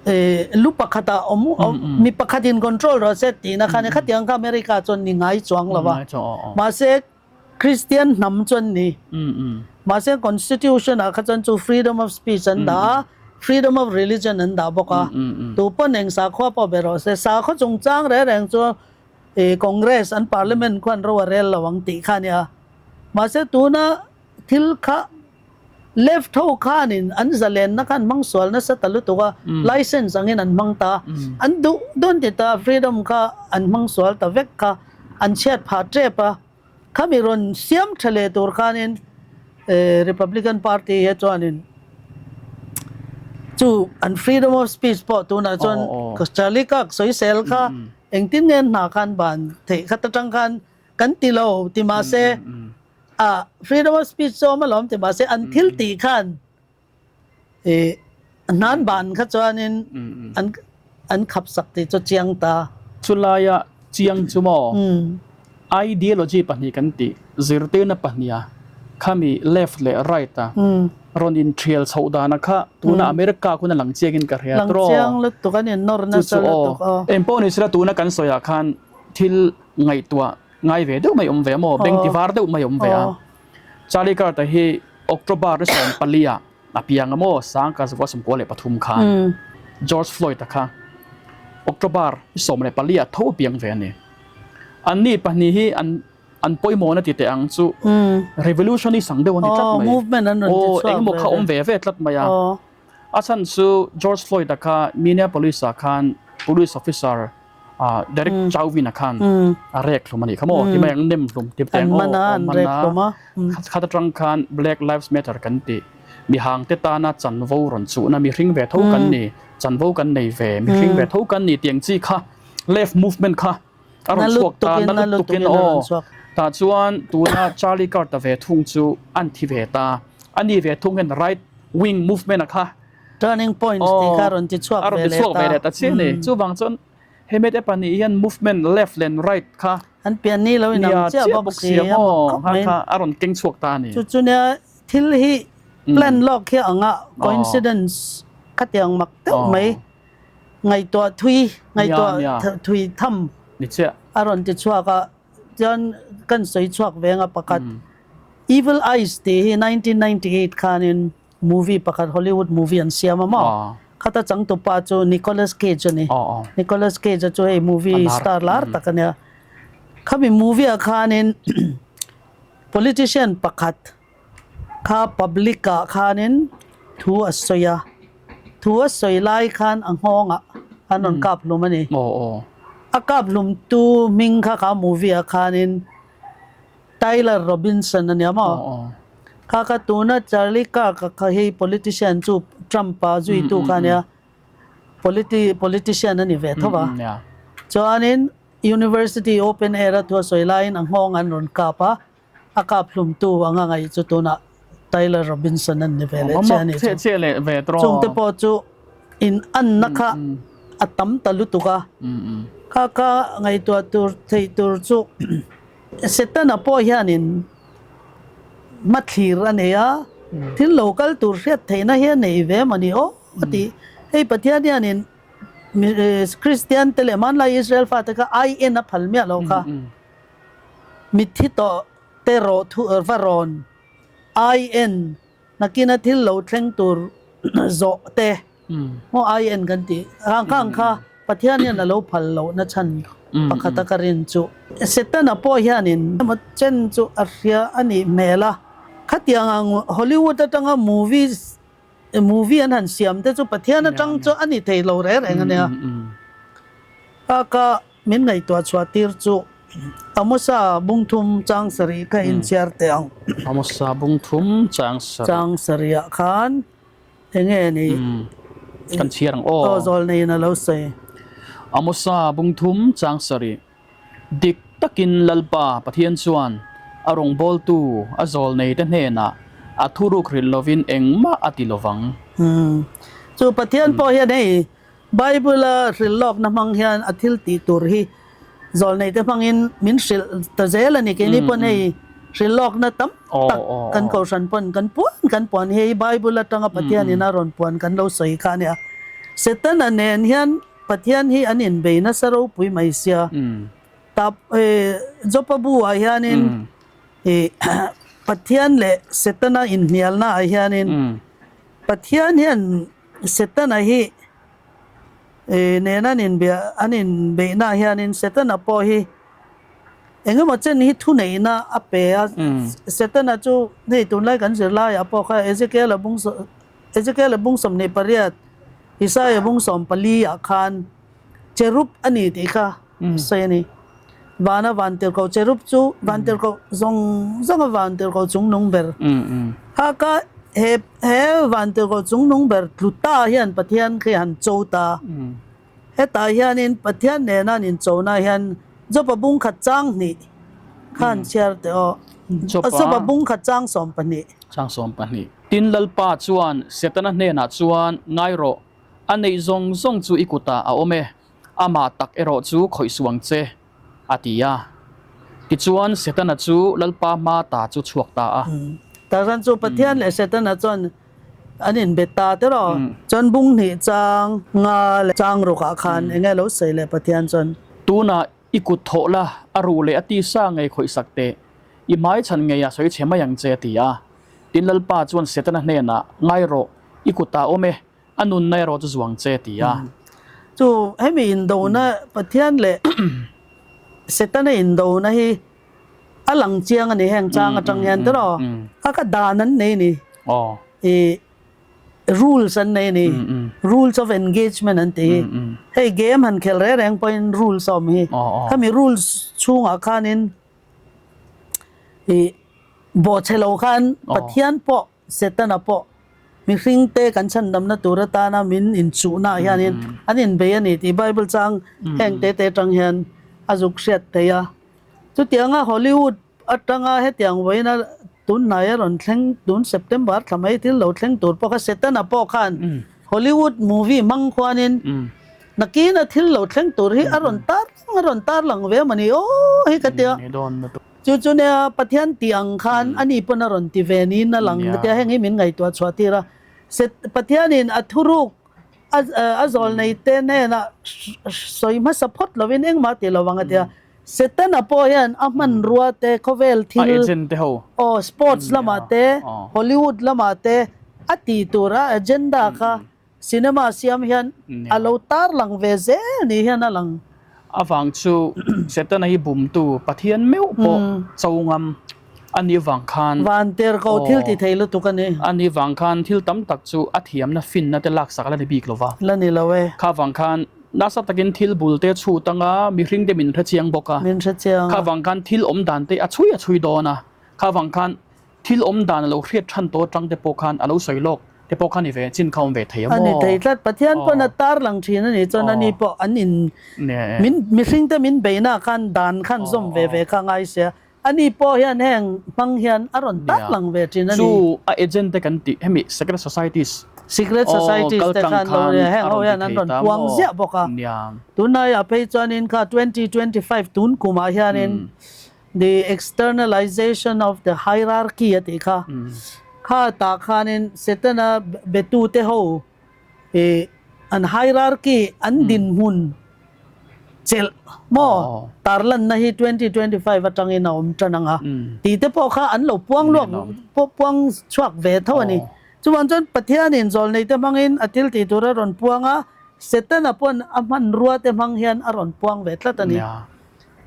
eh lu pakhatah awm mi pakhatin control rawh se tihna kha a ni. Khatiang kha America chuan ni ngai chuang lo va. Mahse Kristian hnam chu an ni. Mahse Constitution ah kha chuan chu freedom of speech an dah a, freedom of religion an dah bawk a. Tu pawn eng sakhua pawh be rawh se. Sakhua chungchang reng reng chu Congress an parliament khuan ro a rel lo ang tih kha a nia. Mahse tuna thil kha Left ho khanin an zalenna kha an hmang sual nasa ta lutuk a, license angin an hmang ta. An duh dawn ti ta freedom kha an hmang sual ta vek kha an chhiat phah tep a. Khami rawn siam tha leh tur khanin Republican Party hi chuanin chu an freedom of speech pawh tunah chuan Charlie Kirk sawisel kha engtin nge an hna khan ban theih kha ta tang khan kan ti lo ti mahse A freedom of speech chu awm alawm ti mahse an thil tih khan ih hnan ban kha chuanin an an khap sak tih chu chiang ta. Chulaia chiang chu maw ideology pahnih kan tih zirtirna pahniha khami left leh right a rawn inthial chhoh dana kha tuna America khun a lang chiangin ka hria tawh. Lang chiang lutuk an innawr nasa lutuk aw. Engpawh ni sela tuna kan sawiah khan thil ngaihtuah Ngai ve deuh mai awm ve a maw? Beng ti var deuh mai awm ve a. Charlie Kirk-a hi October ni 14 ah a piang a maw? 1993 khan. George Floyd-a kha October ni 14 ah tho a piang ve a ni. Anni pahnih hi an an pawimawhna ti teh ang chu revolutionist ang deuh a ni tlat mai. Aw, engemaw kha awm ve ve tlat mai a. A chhan chu George Floyd-a kha Minneapolis-ah khan police officer Derek Chauvin-a khan a rek hlum a nih kha maw? Ti mai ang nem hlum ti teng aw an man a, khat atang khan Black Lives Matter kan tih mihang te tana chanvo rawn chuhna mihring ve tho kan ni, chanvo kan nei ve, mihring ve tho kan ni tih ang chi kha left movement kha a rawn chhuak ta, na lutukin aw. Tah chuan tuna Charlie Kirk-a ve thung chu an thi ve ta, ani ve thung hian right wing movement-a kha Turning points tih kha rawn ti chhuak ve leh ta. A rawn ti chhuak ve leh ta chiah a ni. Chuvang chuan he mite pahnih hian movement left leh right kha An pian ni lo inang chiah bawk si a maw kha kha a rawn keng chhuak ta a ni. Chu chu nia thil hi plan lawk hi ang a coincidence khatiang mak deuh mai ngaihtuah thui ngaihtuah thui tham ni chiah a rawn ti chhuak a chuan kan sawi chhuak ve ang a pakhat Evil Eyes tih hi 1998 khanin Movie pakhat Hollywood movie an siam a maw? Khata changtupa chu Nicolas Cage a ni. Nicolas Cage a chu hei movie star lar tak a nia. Khami movie ah khanin politician pakhat kha public ah khanin thu a sawi a. Thu a sawi lai khan a nghawng ah an rawn kap hlum a ni. A kap hlum tu hming kha kha movie ah khanin Tyler Robinson a nia maw? Kha kha tuna Charlie Kirk a kha hi politician chu Trump a zuitu kha a nia, politi politician a ni ve tho va. Chuanin University Open Air a thu a sawi laiin a nghawng an rawn kap a, a kap hlumtu anga ngaih chu tunah Tyler Robinson an ni ve leh che a nih chu. Chungte pawh chu in anna kha a tam ta lutuk a, kha kha ngaihtuah tur theih tur chu Setana pawh hianin hmathlir a nei a, thil lo kal tur hriat theihna hi a nei ve mawni aw a ti. Hei Pathian hianin Kristian te leh hmanlai Israel fate kha ai en a phal miah lo kha. Mitthi tawh te rawh thu va rawn ai en nakina thil lo thleng tur zawh te maw ai en kan tih ang kha ang kha Pathian hian a lo phal loh na chhan pakhat a ka rin chu. Setana pawh hianin emaw chen chu a hria a nih hmel a, khatiang ang Hollywood atanga movies movie an han siam te chu Pathian atang chu a ni thei lo reng reng a nia. Ka ka min ngaihtuah chhuah tir chu Amosa bungthum chang sarih kha inchhiar teh ang. Amosa bungthum chang sarih. Chang sarihah khan Enge ni? Kan chhiar ang aw. Aw zawl neiin a lo sawi. Amosa bungthum chang sarih. Dik takin Lalpa Pathian chuan a rawngbawltu a zawl neite hnenah a thuruk hrilh lovin engmah a ti lovang. Chu Pathian pawh hian hei Bible-a hrilh lawkna hmang hian a thil tih tur hi zawlneite hmangin min hrilh ta zel a ni. Keini pawn hei hrilh lawkna tam tak kan kohhran pawn kan puan kan puan hi hei Bible atanga Pathianin a rawn puan kan lo sawi kha a nia. Setana nen hian Pathian hi an inbei nasa ropui mai sia. Tap Jopa bu-ah hianin Pathian leh Setana inhnialnaah hianin Pathian hian Setana hi nen an inbia an inbeihnaah hianin Setana pawh hi engemaw chen hi thuneihna a pe a. Setana chu hei tunlai kan zirlaiah pawh kha Ezekiel-a bung Ezekiel-a bung 28, Isaia bung 14 ah khan cherub a ni tih kha sawi a ni. Vana vantirhkoh cherub chu vantirhkoh zawng zawnga vantirhkoh chungnung ber. Kha kha he he vantirhkoh chungnung ber tlu ta hian Pathian khi han cho ta. Hetah hianin Pathian nena an inchona hian Jopa bung khat chang hnih kha an chhiar teh aw. Jopa bung khat chang 12. Chang 12. Tin Lalpa chuan Setana hnenah chuan ngai rawh. A neih zawng zawng chu i kutah a awm e, amah tak erawh chu khawih suh ang che, a ti a. Tichuan, Setana chu Lalpa hma ta chu chhuak ta a. Tarzan chu Pathian leh Setana chuan an inbe ta tiraw? Chuan bung hnih chang nga leh chang rukah khan eng nge lo sawi leh Pathian chuan? Tunah i kut thawh la, a ruh leh a tisa ngei khawih sak teh, i hmaichhan ngeiah sawi chhe mai ang che, a ti a. Tin, Lalpa chuan Setana hnenah, Ngai rawh, i kutah awm e, a nunna erawh chu zuang che ti a. Chu hemi indona Pathian leh Setana indona hi a lang chiang a ni heng chang atang hian tiraw a ka dan an nei ni i rules an nei ni rules of engagement an ti hi hei game han khel reng reng pawhin rules a awm hi khami rules chhungah khanin i bawhchhe lo khan Pathian pawh Setana pawh mihringte kan chhandamna tur atana min inchuhnaah hianin an inbei a ni tih Bible chang heng te te atang hian a zuk hriat theih a. Chutianga Hollywood atanga hetiang vawiina tun hnai a rawn thleng tun September thla mai thil lo thleng tur pawh kha Setana pawh khan Hollywood movie hmang khuanin nakina thil lo thleng tur hi a rawn tar a rawn tarlang ve a mawni aw hi ka tia. Chu chu nia Pathian tih ang khan a ni pawn a rawn ti ve niin a lang tia heng hi min ngaihtuah chhuah tir a. Set Pathianin a thuruk a a zawl nei te hnenah sawi hmasa phawt lovin engmah ti lo ang a tia. Setana pawh hian a hmanrua te khawvel thil aw sports lamah te Hollywood lamah te a ti tur a agenda kha Cinema siam hian a lo tarlang ve zel ni hian a lang. Avang chu Setana hi bumtu Pathian meuh pawh cho ngam a nih vang khan. Van ter ko thil ti thei lutuk a ni. A nih vang khan thil tam tak chu a thiamna finna te laksak la ni bik lo va. La ni lo e. Kha vang khan nasa takin thil bul te chhut anga mihring te min hrechiang bawk a. Min hrechiang a. Kha vang khan thil awm dan te a chhui a chhui dawn a. Kha vang khan Thil awm dan a lo hriat than tawh atang te pawh khan a lo sawi lawk te pawh kha ni ve chin kha awm ve thei a A ni maw? thei tlat. Pathian pawn a tar lang thin a nih chuan ani pawh an in min mihring te min beihna khan dan khan zawm ve ve kha ngai sia. Ani pawh hian heng hmang hian a rawn tar lang ve thin a ni. Chu a agent te kan tih hemi secret societies Secret societies te khan lo heng ho hian an rawn puang ziah bawk a. Tunlaiah phei chuanin kha 2025 tun kumah hianin The externalization of the hierarchy a tih kha. Kha tah khanin Setana betute ho ih an hierarchy an dinhmun chelh maw tarlanna hi 2025 atangin a awm tan ang a tih te pawh kha an lo puang luak puang chhuak ve tho a ni. Chuvang chuan Pathianin zawlneite hmangin a thil tih tur a rawn puang a, Setana pawn a hmanrua te hmang hian a rawn puang ve tlat a ni.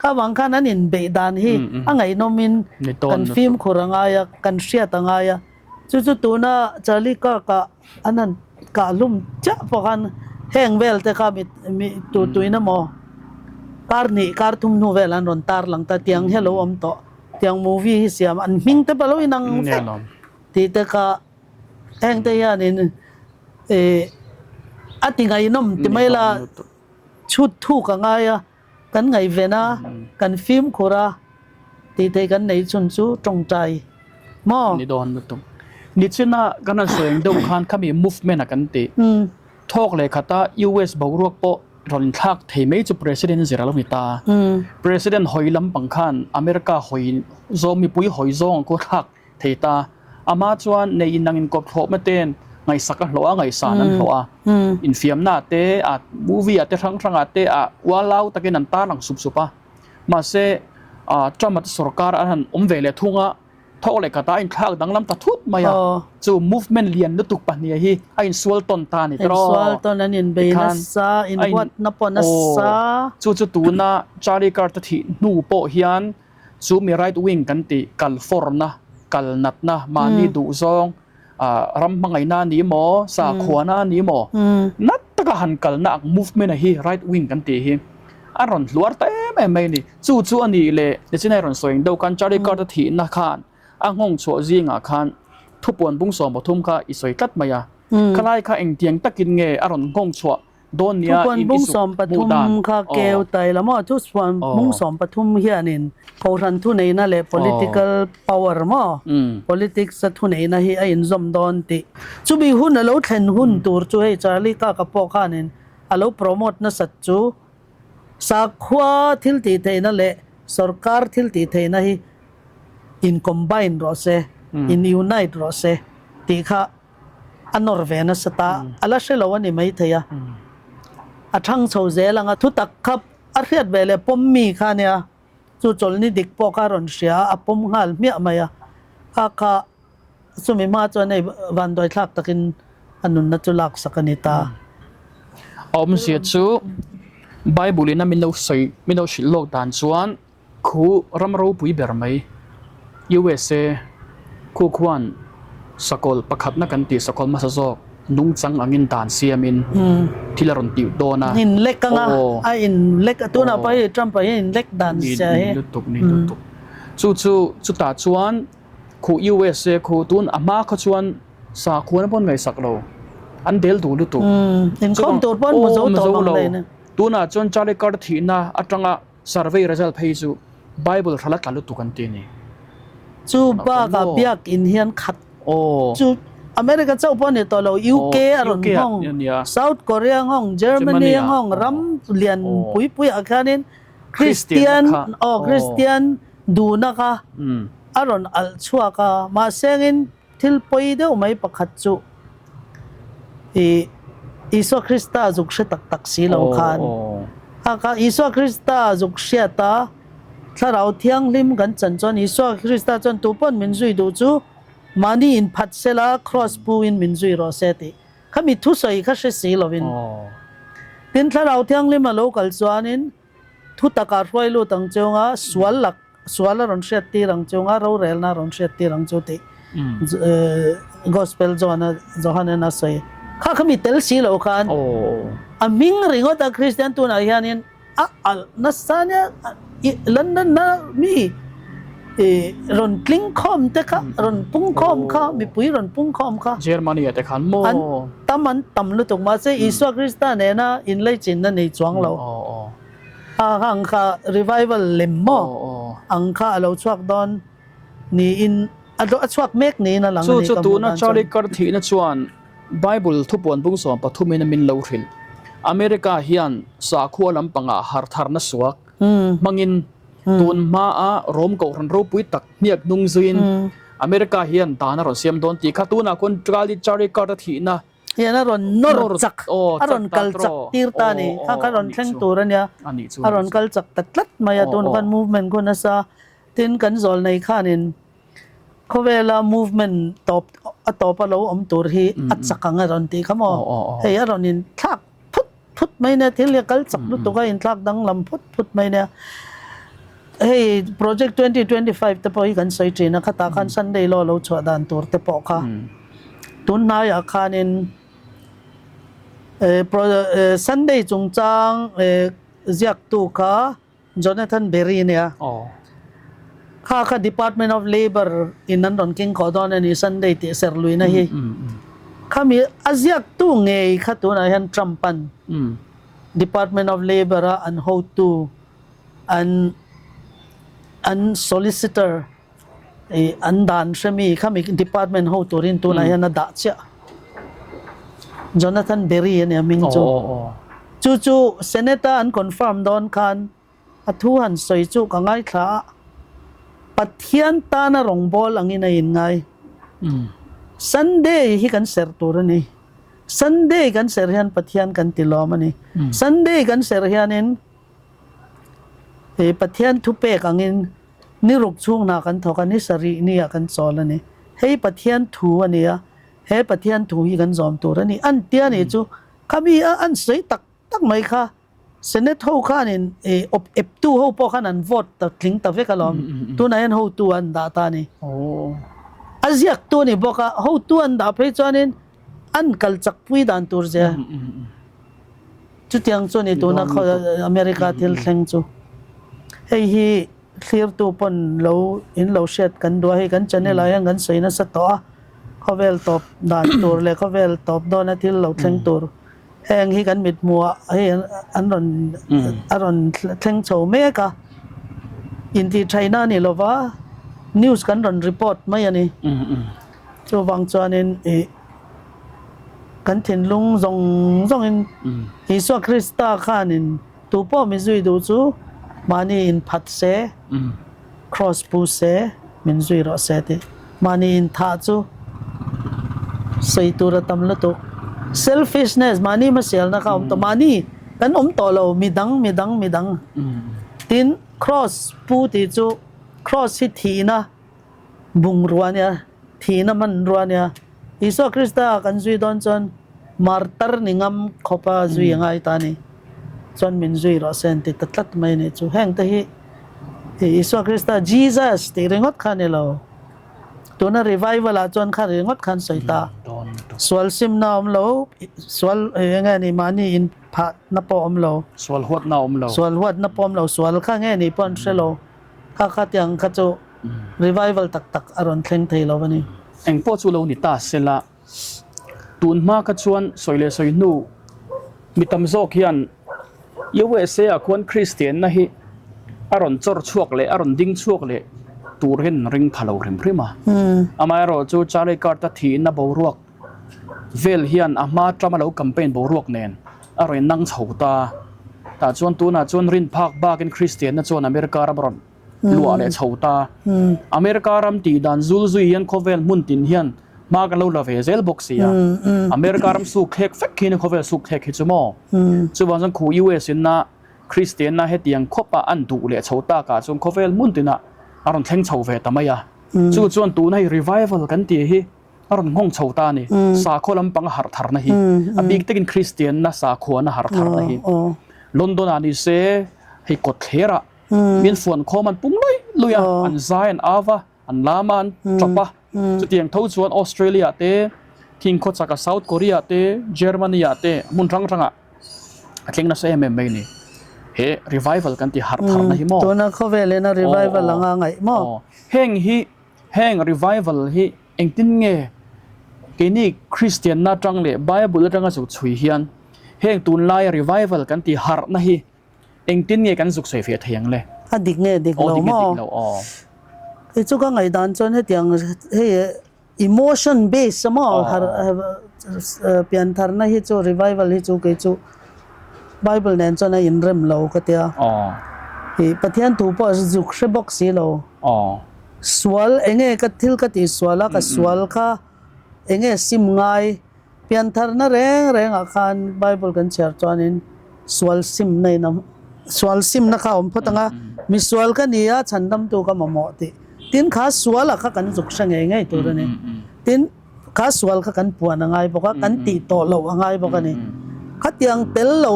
Kha vang khan an inbeih dan hi a ngaihnawmin kan fimkhur a ngai a, kan hriat a ngai a. Chu chu tuna Charlie Kirk-a an han kah hlum chiah pawh khan heng vel te kha mi mi tu tuin emaw kar hnih kar thum hnu vel an rawn tar lang ta tiang hi a lo awm tawh tiang movie hi siam an hming te pawh lo inang vek tih te kha heng te hianin ih a ti ngaihnawm ti mai la chhut thuk a ngai a. Kan ngaihven a, kan fimkhur a, tih theih kan neih chhun chu tawngtai maw? Ni dawn lutuk. Nichina kan han sawi ang deuh khan khami movement a kan tih thawk leh khata US boruak pawh rawn inthlak thei mai chu President zir a lo ni ta. President hawi lampang khan America hawi zawng mipui hawi zawng ang khaw thlak thei ta. Amah chuan nei in ang inkawp thlawhna ten ngaihsak a hlawh a, ngaihsan an hlawh a. Infiamna te, a movie ah te hrang hrang ah te ah ualau takin an tarlang sup sup a. Mahse, Trump-a te sorkar an han awm ve leh thung a, thawk leh khatah a inthlak danglam ta thut mai a. Chu movement lian lutuk pahnih hi a insual tawn ta a ni tawh. Insual tawn an inbei nasa, inhuatna pawh nasa. Chu chu tuna Charlie Kirk-a thih hnu pawh hian Chu mi right wing kan tih kal forna, kal natna, mahni duhzawng, ram hmangaihna a ni maw, sakhuana a ni maw, nat taka han kalna ang movement a hi right wing kan tih hi a rawn hluar ta em em mai a ni. Chu chu a nih leh nichin a rawn sawi ang deuh khan Charlie Kirk a thihna khan a nghawng chhuah zingah khan thupuan bung 13 kha i sawi tlat mai a, khalai kha engtiang takin nge a rawn nghawng chhuah dawn nia Thupuan in bung i suk hmuh 13 dan kha aw. keu tai la maw? Thupuan bung 13 hianin Kohhran thuneihna leh political power maw? Politics a thuneihna hi a inzawm dawn tih. Chumi hun a lo thlen hun tur chu hei Charlie Kirk-a pawh khanin a lo promote nasat chu sakhua thil tih theihna leh sorkar thil tih theihna hi in combine rawh se, in unite rawh se tih kha A nawr ve nasa ta, a la hre lo a ni maithei a. A thang chho zel ang a, thutak kha a hriat ve leh pawm mi kha a nia, chu chawlhni dik pawh kha a rawn hria a, a pawm nghal hmiah mai a. Kha kha chumi hma chuan hei vanduai thlak takin a nunna chu laksak a ni ta. A awmzia chu Bible in a min lo sawi, min lo hrilh lawk dan chuan Khu ram ropui ber mai, USA, khu khuan sakawlh pakhatna kan tih sakawlh hmasa zawk nungchang angin dan siamin thil a rawn tih dawn a. In lek anga a in lek a tunah pawh hei Trump-a hian in lek dan sia hi. Ni lutuk ni lutuk. Chu chu chutah chuan khu USA khu tun a hma kha chuan sakhuana pawn ngaihsak lo an del duh lutuk. Inkhawm tur pawn hmu zo tawh mang daih a. Tunah chuan Charlie Kirk thihna atanga Survey result phei chu Bible hral a tla lutuk an ti a ni. Chu bakah biakinn hian khat chu America chauh pawh a ni tawh lo, UK a rawn nghawng, South Korea nghawng, Germany a nghawng, ram lian pui pui ah khianin Christian aw Christian duhna kha a rawn alh chhuak a, mahse angin thil pawi deuh mai pakhat chu ih Isua Krista zuk hre tak tak si lo khan a kha Isua Krista zuk hriat a Thlarau Thianghlim kan chan chuan Isua Krista chuan tu pawn min zui duh chu mahni inphat sela Kraws pu in min zui rawh se tih kha mi thusawi kha hre si lovin tin Thlarau Thianghlim a lo kal chuanin Thu takah hruai lut ang chunga sual lak sual a rawn hriat tir ang chunga rorelna a rawn hriat tir ang chu tih Gospel John a Johanen a sawi. Kha kha mi tel si lo khan a hming ringawt a Kristian tunah hianin a alh nasa nia London na mi. I rawn tling khawm te kha, rawn pung khawm kha, mipui rawn pung khawm kha. Germany ah te khan maw? An tam an tam lutuk mahse Isua Krista nena inlaichinna nei chuang lo. A ang kha revival lem maw ang kha a lo chhuak dawn niin a chhuak mek niin a lang a Chu ni chu ka hmuh tuna dan chuan. Charlie Kirk thihna chuan Bible thupuan bung 13 in a min lo hrilh. America hian sakhua lampangah hartharna suak hmangin Tun hmaa Rom Kohhran ropui tak hniak hnung zuiin America hian dan a rawn siam dawn tih kha tunah khawn Charlie Charlie Kirk a thihna Hian a rawn nawr chak, a rawn kal chak tir ta a ni. Kha kha rawn thleng tur a nia, a rawn kal chak ta tlat mai a, tun khan movement khu nasa tin kan zawl nei khanin khawvela movement tawp a tawp a lo awm tur hi a chak ang a rawn tih kha maw, hei a rawn inthlak phut phut mai nia thil hi a kal chak lutuk a inthlak danglam phut phut mai nia hei project 2025 te pawh hi kan sawi thin a khatah khan Sunday law lo chhuah dan tur te pawh kha tun hnaiah khanin eh Sunday chungchang eh ziaktu kha Jonathan Berry nia kha kha Department of Labour in an rawn keng khawh dawn a ni Sunday tih ser luihna hi khami a ziaktu ngei kha tunah hian Trump an Department of Labour a an hotu an an solicitor ih an dan hremi khami department ho turin tunah hian a dah chiah Jonathan Berry a nia hming chu chu chu Senate a an confirm dawn khan a thu han sawi chu ka ngaithla a Pathian tana rawngbâwl angin a inngai Sunday hi kan serh tur a ni Sunday kan serh hian Pathian kan ti lawm a ni Sunday kan serh hianin He Pathian thupek angin ni ruk chhung hna kan thawk a, ni sarih ni ah kan chawl a ni. Hei Pathian thu a ni a, he Pathian thu hi kan zawm tur a ni. An tia nih chu khami a an sawi tak tak mai kha Senate ho khanin ih awp eptu ho pawh khan an vote ta tling ta vek alawm. Tunah hian hotu an dah ta a ni. A ziaktu a ni bawk a, hotu an dah phei chuanin an kal chakpui dan tur zia. Chutiang chu a ni tuna America thil thleng chu. Hei hi thlirtu pawn lo in lo hriat kan duh a, hei kan channel ah hian kan sawi nasa tawh a, khawvel tawp dan tur leh khawvel tawp dawna thil lo thleng tur heng hi kan mithmuh ah hei an rawn a rawn thleng chho mek a, intihṭhaihna a ni lova news kan rawn report mai a ni. Chuvang chuanin ih kan thinlung zawng zawngin Isua Krista khanin tu pawh mi zui duh chu mahni inphat se, cross pu se, min zui rawh se tih. Mahni inthah chu sawi tur a tam lutuk. Selfishness, mahni hmasialna kha a awm tawh. Mahni kan awm tawh lo, midang, midang, midang. Tin, cross pu tih chu cross hi thihna Bungrua nia, thihna hmanrua nia. Isua Krista kan zui dawn chuan martar ni ngam khawpa zui a ngai ta a ni. Chuan min zui rawh se an ti ta tlat mai a nih chu. Heng te hi Isua Krista, Jesus tih ringawt kha a ni lo. Tuna revival ah chuan kha ringawt khan sawi ta. Sual simna awm lo, sual eng nge ni mahni in phahna pawh awm lo. Sual huatna awm lo. Sual huatna pawh awm lo, sual kha nge ni pawh an hre lo. Kha kha tiang kha chu revival tak tak a rawn thleng thei lo a ni. Eng pawh chu lo ni ta sela, tun hma kha chuan sawi leh sawi hnu mi tam zawk hian USA ah khuan Kristianna hi a rawn chawr chhuak leh a rawn ding chhuak leh tur hian an ring pha lo hrim hrim a. Amaherawhchu Charlie Kirk-a thihna boruak vel hian a hma Trump-a lo campaign boruak nen a rawn nang chho ta. Tah chuan tunah chuan rin phak bakin Kristianna chuan America ram a rawn luah leh chho ta. America ram tih dan zul zui hian khawvel hmun tin hian hma kan lo la ve zel bawk si a. America ram suk thlek vek khi ni khawvel suk thlek hi chu maw. Chuvang chuan khu US in a Kristianna hetiang khawpa an duh leh chho takah chuan khawvel hmun tinah a rawn thleng chho ve ta mai a. Chu chuan tuna hei revival kan tih hi a rawn nghawng chho ta a ni. Sakhaw lampang a harh tharna hi, a bik takin Kristianna sakhuana harh tharna hi London ah ni se hei kawt thlerah min fuan khawm an pung luih luih a, an zai an au va, an lam a, an tap a. Chutiang tho chuan Australia te, Thingkhaw chaka South Korea te, Germany ah te hmun hrang hrangah a thleng nasa em em mai a ni. He revival kan ti harh tharna hi maw? Tuna khawvel ina revival anga ngaih maw? Heng hi heng revival hi engtin nge keini Kristianna atang leh Bible atanga zuk chhui hian heng tunlaia revival kan tih harhna hi engtin nge kan zuk sawi fiah thei ang le? A dik nge dik lo maw? Kei chu ka ngaihdan chuan hetiang hei emotion base a maw harh piantharna hi chu revival hi chu kei chu Bible nen chuan a inrem lo ka tia. Ih Pathian thu pawh zuk hre bawk si lo. Sual enge ka thil ka tih sual a ka sual kha enge sim ngai piantharna reng rengah khan Bible kan chhiar chuanin sual simna in a sual simna kha a awm phawt ang a, misual ka ni a chhandamtu ka mamawh tih. Tin kha suala kha kan zuk hre ngei ngei tur a ni. Tin kha sual kha kan puan a ngai bawk a, kan tih tawh loh a ngai bawk a ni. Khatiang tel lo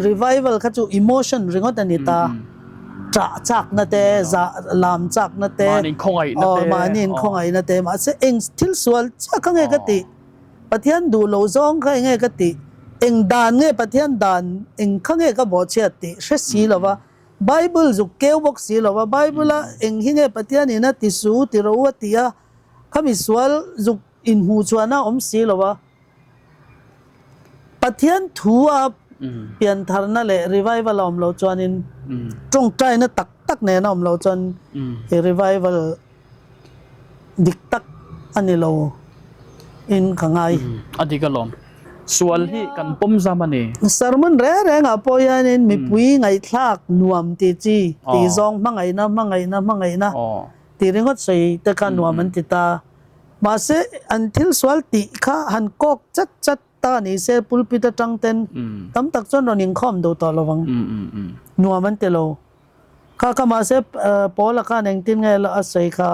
revival kha chu emotion ringawt a ni ta. Ṭah chakna te, zah lam chakna te, Mahni khawngaihna te, mahni inkhawngaihna te, mahse eng thil sual chiah kha nge ka tih? Pathian duh loh zawng kha enge ka tih? Eng dan nge Pathian dan eng kha nge ka bawhchhiat tih hre si lo va, Bible zuk keu bawk si lo va, Bible-a eng hi nge Pathian in a ti su ti rawh u a ti a, khami sual zuk inhmuh chhuahna a awm si lo va. Pathian thu a piantharna leh revival a awm loh chuanin tawngtaina tak tak nen a awm loh chuan i revival dik tak a ni lo in ka ngai. A dik alawm. Sual hi kan pawm zam a ni. Sermon reng rengah pawh hianin mipui ngaihthlak nuam ti chi tih zawng hmangaihna hmangaihna hmangaihna tih ringawt sawi te kha nuam an ti ta. Mahse an thil sual tih kha han kawk chat chat ta ni se pulpit atang ten tam tak chuan rawn inkhawm duh tawh lovang. Nuam an ti lo. Kha kha mahse Paula khan engtin nge a sawi kha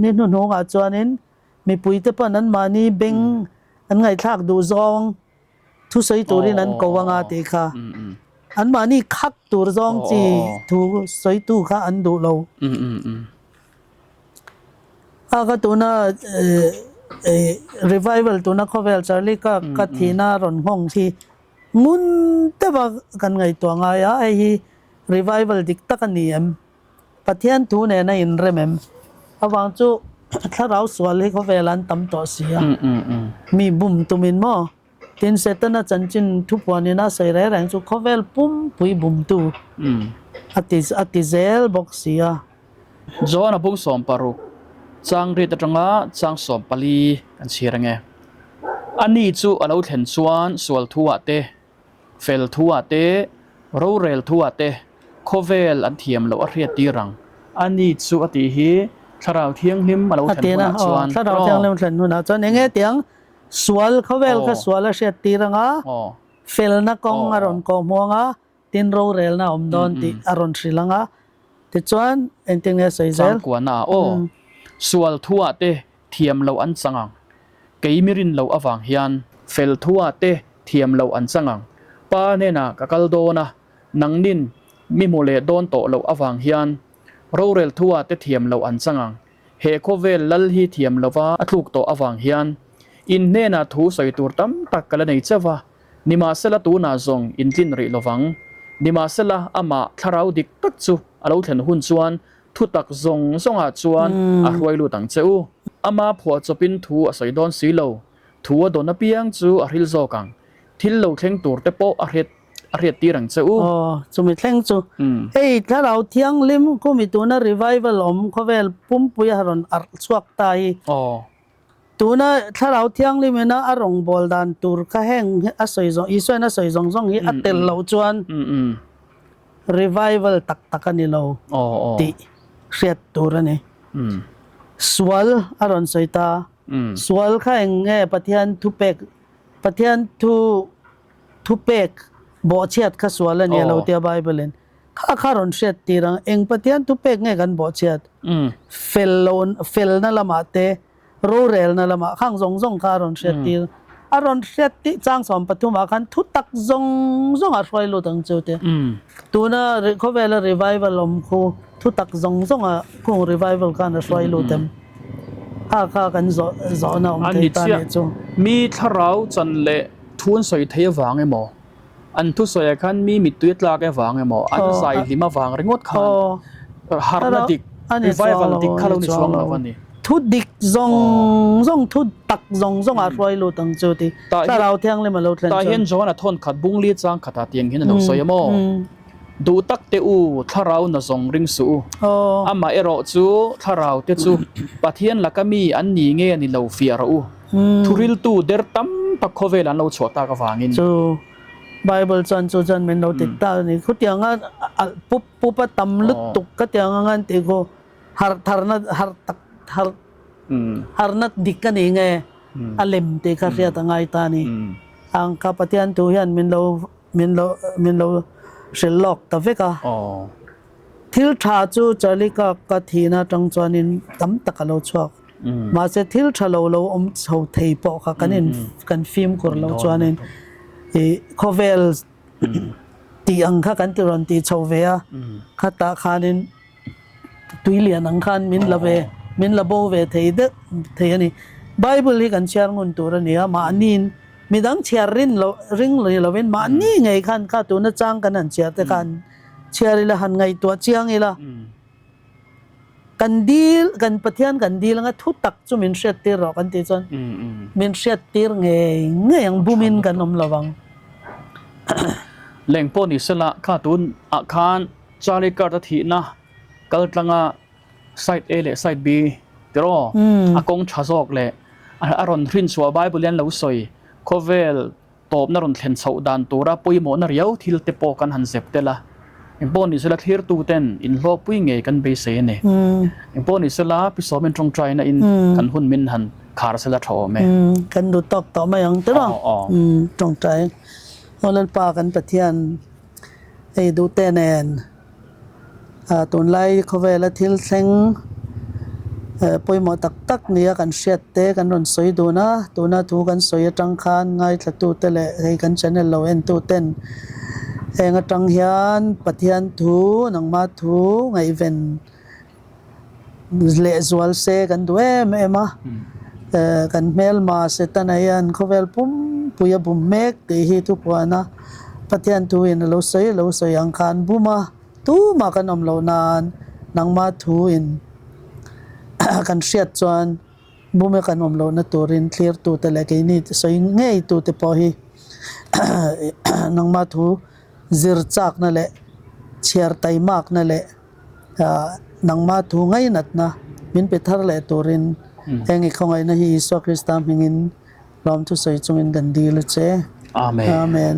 ni hnuhnungah chuanin mipuite pawn anmahni beng an ngaihthlak duh zawng thusawi turin an ko anga tih kha anmahni khak tur zawng chi thu sawitu kha an duh lo. A ka tuna revival tuna khawvel Charlie ka ka thihna rawn nghawng hi ngun deuha kan ngaihtuah ngai a, hei hi revival dik tak a ni em? Pathian thu nen a inrem em? Avang chu thlarau sual hi khawvel an tam tawh si a, mi bum tumin maw? Tin, Setana chanchin thupuanin a sawi reng reng chu khawvel pumpui bumtu a ti a ti zel bawk si a. John a bung 16, chang riat atanga chang 14 kan chhiar ange. Ani chu a lo thlen chuan sual thu ah te, Fel thu-ah te, rorel thu-ah te khawvel an thiam loh a hriat tir ang. A ni chu a tih hi Thlarau Thianghlim a lo thlen hunah chuan. Thlarau Thianghlim a thlen hunah chuan eng nge tiang sual khawvel kha sual a hriat tir ang a, felna kawng a rawn kawh hmuang a, tin rorelna a awm dawn tih a rawn hrilh ang a. Tichuan engtin nge sawi zel? Changkuana aw, sual thu-ah te thiam loh an chang ang. Kei mi rin loh avang hian. Fel thua te thiam loh an chang ang. Pa hnenah ka kal dawn a, nangnin mi hmu leh dawn tawh loh avang hian rorel thua te thiam loh an chang ang. He khawvel lal hi thiam lova a tluk tawh avang hian in hnenah thu sawi tur tam tak ka la nei chauh va, nimahsela tunah zawng in tlin rih lovang. Nimahsela amah thlarau dik tak chu a lo thlen hun chuan Thutak zawng zawngah chuan a hruai lut ang che u. Ama phuahchawpin thu a sawi dawn si lo. Thu a dawn apiang chu a hril zawk ang. Thil lo thleng tur te pawh a hriat a hriat tir ang che u. Aw, chumi thleng chu. Hei Thlarau Thianghlim khumi tuna revival awm khawvel pumpui a rawn arh chhuak ta hi. Aw. Tuna Thlarau Thianghlim ina a rawngbâwl dan tur kha heng a sawi zawng, Isuain a sawi zawng zawng hi a tel loh chuan revival tak tak a ni lo tih hriat tur a ni. Sual a rawn sawi ta. Sual kha eng nge Pathian thupek, Pathian thu thupek bawhchhiat kha sual a ni a lo tia Bible-in. Kha kha rawn hriat tir ang, eng Pathian thupek nge kan bawhchhiat? Fel lo, felna lamah te, rorelna lamah khang zawng zawng kha a rawn hriat tir. A rawn hriat tih chang 13 ah khan thu tak zawng zawng a hruai lut ang chu te. Tuna khawvela revival awm khu thu tak zawng zawng a khung revival khan a hruai lut em? Kha kha kan zawh zawhna awm thei ta nih chu. Mi thlarau chan leh thu an sawi thei avang emaw? An thusawiah khan mi mittui a tlak avang emaw, an zai hlim avang ringawt khan harhna dik. Revival dik kha lo ni chuang lo a ni. Thu dik zawng zawng, thu tak zawng zawng ah hruai lut ang chu ti. Thlarau Thianghlim a lo thlen chuan. Tah hian John-a thawn khat bung li chang khatah tiang hian a lo sawi a maw? Duh tak teh u, thlarau na zawng ring suh u. Amah erawh chu thlarau te chu Pathian laka mi an ni nge ni lo fiah rawh u. Thuriltu der tam tak khawvel an lo chhuah tak avangin. Chu Bible chuan chu chuan min lo ti ta a ni. Khutianga alh pup pup a tam lutuk ka tiang anga an tih khu harh tharna harh tak harh harhna dik a ni nge a lem tih kha hriat a ngai ta a ni. Ang kha Pathian thu hian min lo min lo min lo hrilh lawk ta vek a. Thil tha chu Charlie Kirk ka thihna atang chuanin tam tak a lo chhuak. Mahse thil tha lo lo awm chho thei pawh kha kan in kan fimkhur lo chuanin ih khawvel tih ang kha kan ti rawn tih chho ve a, khatah khanin tui lian ang khan min la ve min la bo ve thei deuh thei a ni. Bible hi kan chhiar ngun tur a ni a, mahniin midang chhiar rin loh ring ni lovin mahni ngei khan kha tuna chang kan han chhiar te khan chhiar ila han ngaihtuah chiang ila. Kan dil, kan Pathian kan dil anga thu tak chu min hriat tir rawh kan tih chuan min hriat tir ngei ngei ang bumin kan awm lo vang. Leng pawh ni sela kha tun ah khan Charlie Kirk a thihna kal tlanga side A leh side B tiraw a kawng tha zawk leh a rawn hrinchhuah Bible hian lo sawi khawvel Tawpna rawn thlen chhoh dan tura pawimawhna riau thil te pawh kan han zep tel a, engpawh ni sela thlirtuten inhlawhpui ngei kan beisei a ni. Engpawh ni sela Pi Sawmin tawngtaina in kan hun min han khar sela tha awm e. Kan duh tawk tawh mai ang tiraw? Tawngtai. Aw Lalpa kan Pathian hei duhte nen. Tunlai khawvela thil thleng pawimawh tak tak nia kan hriat te kan rawn sawi dun a, tuna thu kan sawi atang khan ngaithlatute leh hei kan channel lo entuten heng atang hian Pathian thu nangmah thu ngaihven lehzual se kan duh em em a, kan hmelma Setana hian khawvel pumpui a bum mek tih hi thupuana Pathian thuin a lo sawi a lo sawi ang khan bum a, tumah kan awm loh nan nangmah thuin kan hriat chuan bum a kan awm lohna turin thlirtute leh keini sawi ngeitute pawh hi nangmah thu zir chakna leh chhiar taimakna leh Nangmah thu ngainatna min pe thar leh turin heng i khawngaihna hi Isua Krista hmingin lawmthu sawi chungin kan dil a che. Amen. Amen.